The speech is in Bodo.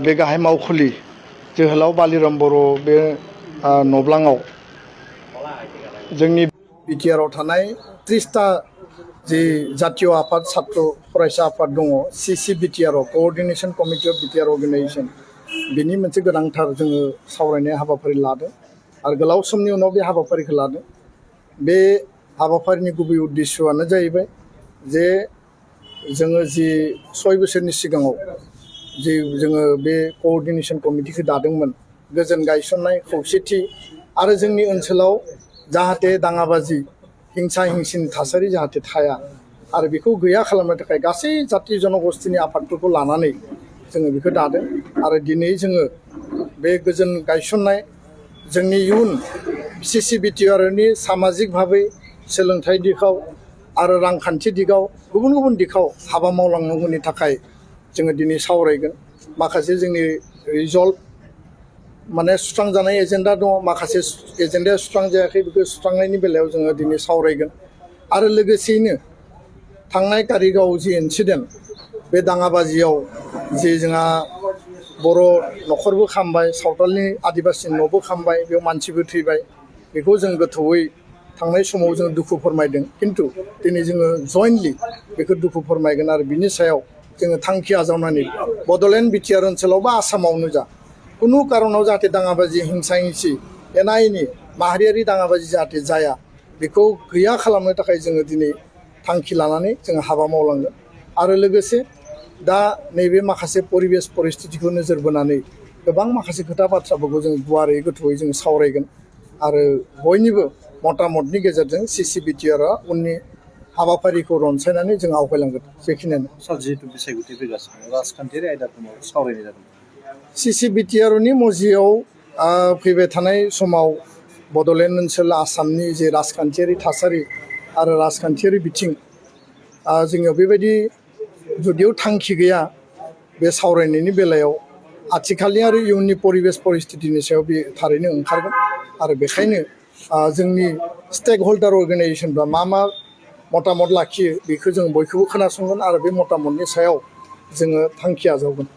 बे गाहाय मावखुलि जोहोलाव बालिराम बर' बे नब्लाङाव जोंनि बिटिआरआव थानाय 30टा जि जातीय आफाद छात्र फरायसा आफाद दङ CC बिटिआरआव क'अर्डिनेशन कमिटि अफ बिटिआर अर्गेनाइजेशन बेनि मोनसे गोनांथार जोङो सावरायनाय हाबाफारि लादों आरो गोलाव समनि उनाव बे हाबाफारिखौ लादों। बे हाबाफारिनि गुबै उद्देश्यआनो जाहैबाय जे जोङो जि 6 बोसोरनि सिगाङाव जि जोङो बे क'अर्डिनेशन कमिटिखौ दादोंमोन गोजोन गायसननाय खौसेथि आरो जोंनि ओनसोलाव जाहाथे दाङाबाजि हिंसा हिंसिनि थासारि जाहाथे थाया आरो बेखौ गैया खालामनो थाखाय गासै जाति जनगोष्ठीनि आफादफोरखौ लानानै जोङो बेखौ दादों आरो दिनै जोङो बे गोजोन गायसननाय जोंनि इयुन CC बिटिआरनि सामाजिक भाबै सोलोंथाइ दिगाव आरो रांखान्थि दिगाव गुबुन गुबुन दिगाव हाबा मावलांनांगौनि थाखाय जोङो दिनै सावरायगोन। माखासे जोंनि रिजल्ट माने सुस्रांजानाय एजेन्डा दङ, माखासे एजेन्डाया सुस्रांजायाखै, बेखौ सुस्रांनायनि बेलायाव जोङो दिनै सावरायगोन। आरो लोगोसेयैनो थांनाय तारिखाव जि इन्सिडेन्ट बे दाङाबाजियाव जि जोंहा बर' न'खरबो खामबाय, सावथालनि आदिबासि न'बो खामबाय, बेयाव मानसिबो थैबाय, बेखौ जों गोथौयै थांनाय समाव जों दुखु फोरमायदों। खिन्थु दिनै जोङो जयेन्टलि बेखौ दुखु फोरमायगोन आरो बिनि सायाव जोङो थांखि आजावनानै बड'लेण्ड बिटिआर ओनसोलाव बा आसामावनो जा कुनु कारनाव जाहाथे दाङाबाजि हिंसा हिंसि एना एनि माहारियारि दाङाबाजि जाहाथे जाया बेखौ गैया खालामनो थाखाय जोङो दिनै थांखि लानानै जोङो हाबा मावलांगोन। आरो लोगोसे दा नैबे माखासे परिबेस परिस्थितिखौ नोजोर बोनानै गोबां माखासे खोथा बाथ्राफोरखौ जों गुवारै गोथौयै जों सावरायगोन आरो बयनिबो मतामतनि गेजेरजों CC बिटिआरआ उननि हाबाफारिखौ रनसायनानै जों आवगायलांगोन। बेखिनियानो सार जिहेतु बिसायख'थि फैगासिनो राजखान्थियारि आयदाखौ सावरायनाय जादों। CC बिटिआरनि मजियाव फैबाय थानाय समाव बड'लेण्ड ओनसोल आसामनि जे राजखान्थियारि थासारि आरो राजखान्थियारि बिथिं जोंनियाव बेबायदि जुदियाव थांखि गैया बे सावरायनायनि बेलायाव आथिखालनि आरो इयुननि परिबेस परिस्थितिनि सायाव बे थारैनो ओंखारगोन आरो बेखायनो जोंनि स्टेक हल्डार अर्गेनाइजेसनफ्रा मा मतामत लाखियो बेखौ जों बयखौबो खोनासंगोन आरो बे मतामतनि सायाव जोङो थांखि आजावगोन।